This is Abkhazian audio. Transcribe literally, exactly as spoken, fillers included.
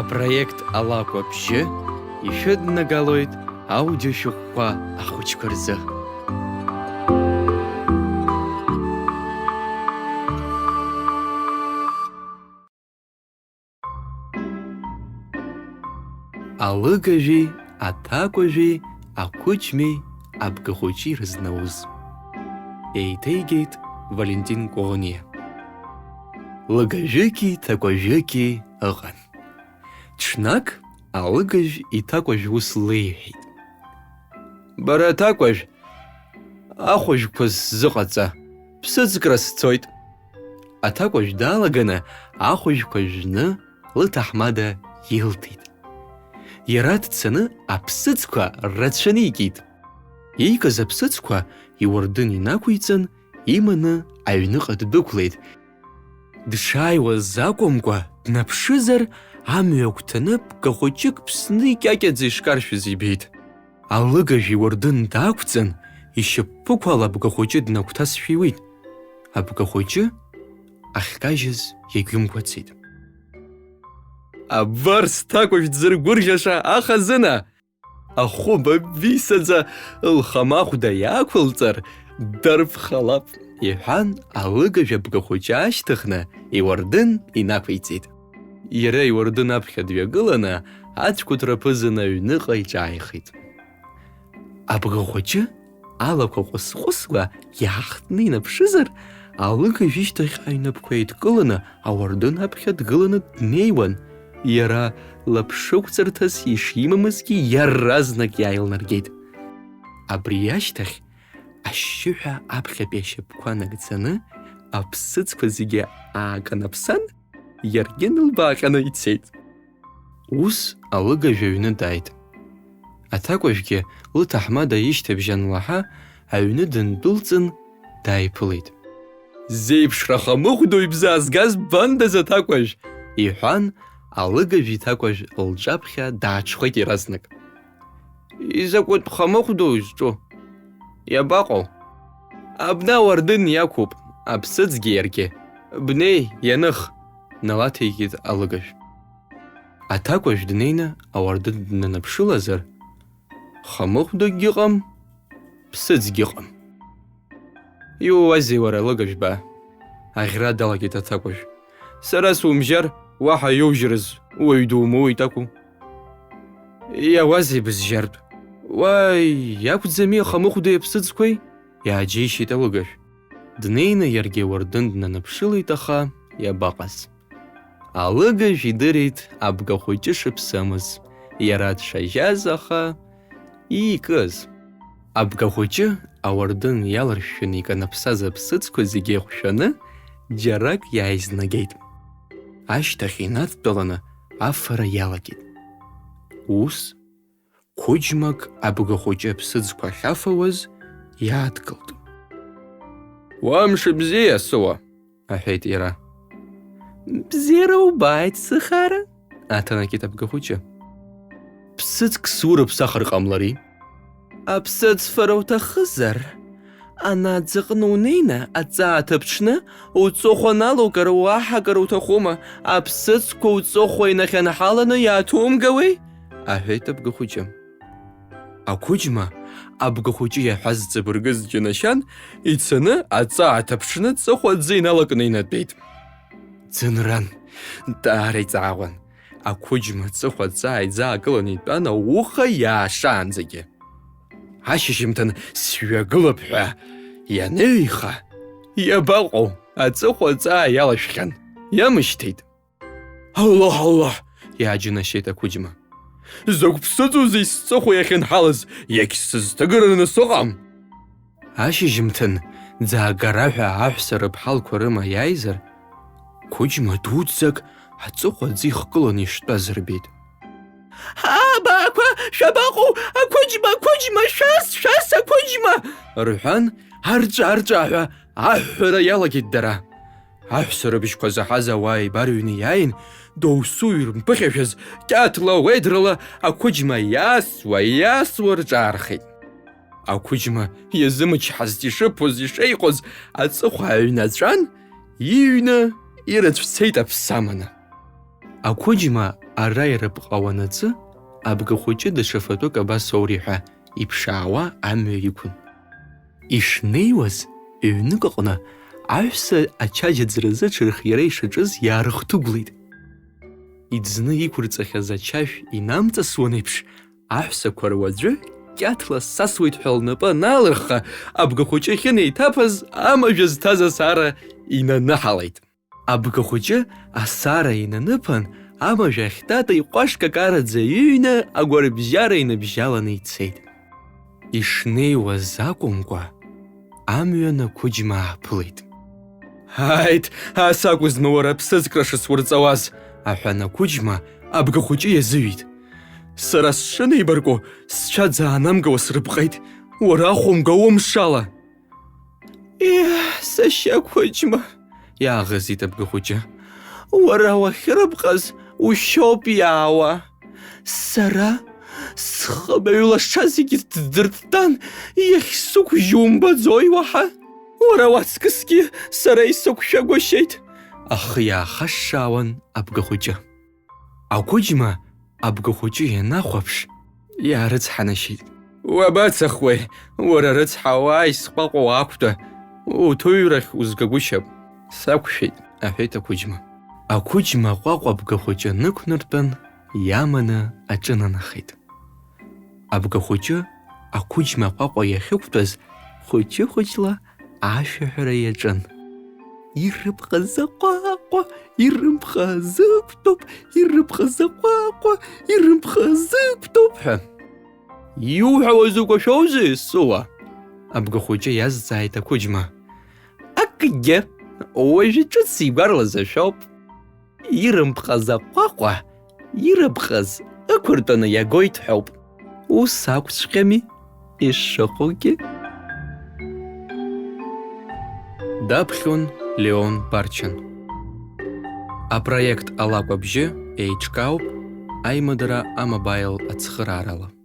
Апроект Алакә абжьы ишәыднагалоит аудиошәҟәқәа ахәыҷқәа рзы. Алыгажәи аҭакәажәи ақәыџьмеи абгахәыҷи рызнауз. Еиҭеигеит Валентин Коӷониа. Лыгажәыки ҭакәажәыки ыҟан. Ҽнак алыгажә иҭакәажә ус леиҳәеит: "Бара аҭакәажә, ахәыжәқәа сзыҟаҵа, ԥсыӡкра сцоит." Аҭакәажә далаганы ахәыжәқәа жәны лыҭаҳмада илҭеит. Иара дцаны аԥсыӡқәа рацәаны икит. Иикыз аԥсыӡқәа иуардын инақәиҵан, иманы аҩныҟа ддәықәлеит. Дшааиуаз акәымкәа, днаԥшызар, амҩа агәҭаны бгахәыҷык ԥсны икьакьаӡа ишкаршәыз ибеит. Алыгажә иуардын даақәҵан, ишьапԥықәала абгахәыҷы днагәҭасшәа иуит. Абгахәыҷы ахькажьыз иагьымгәацит. "Абар сҭакәажә дзыргәырӷьаша ахазына!" Ахәыба бисаӡа лхамахәда иақәылҵар, дарԥхалап, иҳәан, алыгажә абгахәыҷы аашьҭыхны, иуардын инақәиҵеит. Иара иуардын аԥхьа дҩагыланы, ацәқәырҭа ԥызаны аҩныҟа иҿааихеит. Абгахәыҷы алақәа ҟәысҟәысуа иаахтны инаԥшызар, алыгажә ишьҭахьҟа инапқәа еидкыланы ауардын аԥхьа дгыланы днеиуан, иара лаԥшықәҵарҭас ишимамызгьы иаразнак иааилнаргеит. Абри ашьҭахь ашьшьыҳәа аԥхьатәи ашьапқәа нагӡаны аԥсыӡқәа зегьы ааканаԥсан, иаргьы нылбааҟьаны ицеит. Ус алыгажә аҩны дааит. Аҭакәажәгьы лыҭаҳмада ишьҭыбжь анлаҳа, аҩны дындәылҵын, дааиԥылеит. "Зеиԥшра хамыхәдоу ибзаазгаз ббандаз, аҭакәажә!" иҳәан, алыгажә иҭакәажә лҿаԥхьа дааҽхәеит иаразнак. "Изакәытә хамыхәдоу изҿу? Иабаҟоу?" "Абна ауардын иақәуп, аԥсыӡгьы иаргьы. Бнеи, ианых," налаҭеикит алыгажә. Аҭакәажә днеины ауардын днанаԥшылазар, хамыхәдагь ыҟам, ԥсыӡгь ыҟам. "Иууазеи уара, алыгажәба?" аӷьра далагеит аҭакәажә. "Сара сумжьар, уаҳа иужьрыз уаҩ думоуит акәу?" "Иауазеи бызжьартә? Уа иакәӡами ахамыхәдеи аԥсыӡқәеи?" иааџьеишьеит алыгажә. Днеины иаргьы ауардын днанаԥшылеит, аха иабаҟаз? Алыгажә идырит абгахәыҷы шыԥсымыз, иара дшажьаз, аха иикыз. Абгахәыҷы ауардын иаларшәшәаны иканаԥсаз аԥсыӡқәа зегьы еиҟәшәаны, џьарак иааизнагеит. Ашьҭахь инадтәаланы афара иалагеит. Ус, қәыџьмак абгахәыҷы аԥсыӡқәа ахьафауаз иаадгылт. "Уа мшыбзиа, сыуа!" аҳәеит иара. "Бзиара убааит, сыхаара!" аҭанакит абгахәыҷы. "Ԥсыӡк сурыԥсахыр ҟамлари?" "Аԥсыӡ фара уҭахызар, ана аӡаҟны унеины, аҵаа ҭаԥҽны, уҵыхәа налукыр уаҳа акыр уҭахума? Аԥсыӡқәа уҵыхәа инахьынҳаланы иааҭумгауеи?" аҳәеит абгахәыҷы. Ақәыџьма абгахәыҷы иаҳәаз ҵабыргыз џьанашьан, ицаны аҵаа ҭаԥҽны ҵыхәа аӡы иналакны инатәеит. Ӡынран, даара иҵаауан. Ақәыџьма аҵыхәа аҵаа иӡаакыланы итәан ауха иаашаанӡагьы. Ашьыжьымҭан сҩагылап ҳәа ианыҩеиха, иабаҟоу, аҵыхәа аҵаа иалашәхьан, иамышьҭеит. "Аллаҳ, Аллаҳ!" иааџьанашьеит ақәыџьма. "Закә ԥсыӡузеи сҵыхәа иахьынҳалаз, иагьсызҭыгараны сыҟам!" Ашьыжьымҭан, ӡаагараҳәа аҳәса рыԥҳалқәа рыма иааизар, қәыџьма дуӡӡак аҵыхәа аӡы ихгыланы иштәаз рбеит. "Абаақәа, шәабаҟоу, ақәыџьма, ақәыџьма, шәас, шәас, ақәыџьма!" рҳәан, арҵәаа, арҵәаа ҳәа аҳәҳәара иалагеит дара. Аҳәса рыбжьқәа заҳаз ауаа еибарыҩны иааин, доусу ирымԥыхьашәаз, кьаҭла, уедрала ақәыџьма иасуа, иасуа рҿаархеит. Ақәыџьма иазымычҳазт ишыԥоз, ишеиҟоз, аҵыхәа ааҩнаҵәан, иҩны ирыцәцеит аԥсамана. Ақәыџьма ара ирыпҟа уанацы, абгахәыҷы даҽа фатәык абас ауриҳәа иԥшаауа амҩа иқәын. Ишнеиуаз, ҩнык аҟны аҳәса ачаџь аӡразы аҽырхиара ишаҿыз иаарыхҭыгәлеит. Иӡны иқәырҵахьаз ачашә инамҵасуан еиԥш, аҳәсақәа руаӡәы кьаҭла сасуеит ҳәа лнапы анаалырхха, абгахәыҷы ахьынеиҭаԥаз амажә зҭаз асаара инаныҳалеит. Абгахәыҷы асаара инаныԥан, амажә ахьтата иҟәашкакараӡа иҩны агәарабжьара иныбжьаланы ицеит. Ишнеиуаз акәымкәа, амҩан ақәыџьма ааԥылеит. Ааит, ас акәызма уара аԥсыӡкра шысурҵауаз, аҳәан ақәыџьма абгахәыҷы иазыҩит. Сара сшынеибарку, сцәа ӡаанамгауа срыпҟеит, уара ахәымга умшала. Еҳ, сашьа қәыџьма, иааӷызит абгахәыҷы, уара уахьрыпҟаз ушьоуп иаауа. Сара схыбаҩ лаша зегьы ддырттан, иахьсықәжьу умбаӡои уаҳа? Уара уаҵкысгьы сара исықәшәагәышьеит. Ахы иаахашшаауан абгахәыҷы. Ақәыџьма абгахәыҷы ианахәаԥш, иаарыцҳанашьеит. Уабацахуеи, уара рыцҳа, уааи сҟәаҟәа уаақәтәа, уҭыҩрахь узгагәышьап. Сақәшәеит, аҳәеит ақәыџьма. Ақәыџьма ҟәаҟәа абгахәыҷы нықәнартәан, иаманы аҿынанахеит. Абгахәыҷы ақәыџьма ҟәаҟәа иахьықәтәаз хәыҷы-хәыҷла ашәаҳәара иаҿын. Ирыпҟаз аҟәаҟәа, ирымпҟа азықәтәоуп, ирыпҟаз аҟәаҟәа, ирымпҟа азықәтәоуп ҳәа. Иуҳәауа зукәашәоузеи, сыуа? Абгахәыҷы иазҵааит ақәыџьма. Акгьы, уажәы ҿыц игәарлазашәоуп. Ирымпҟаз аҟәаҟәа, ирыпҟаз ықәыртәаны иагоит ҳәоуп. Ус акәҵәҟьами ишыҟоугьы? Даԥхьон Леон Барчан. Апроект Алакә абжьы еиҿкаауп аимадара амобаил ацхыраарала.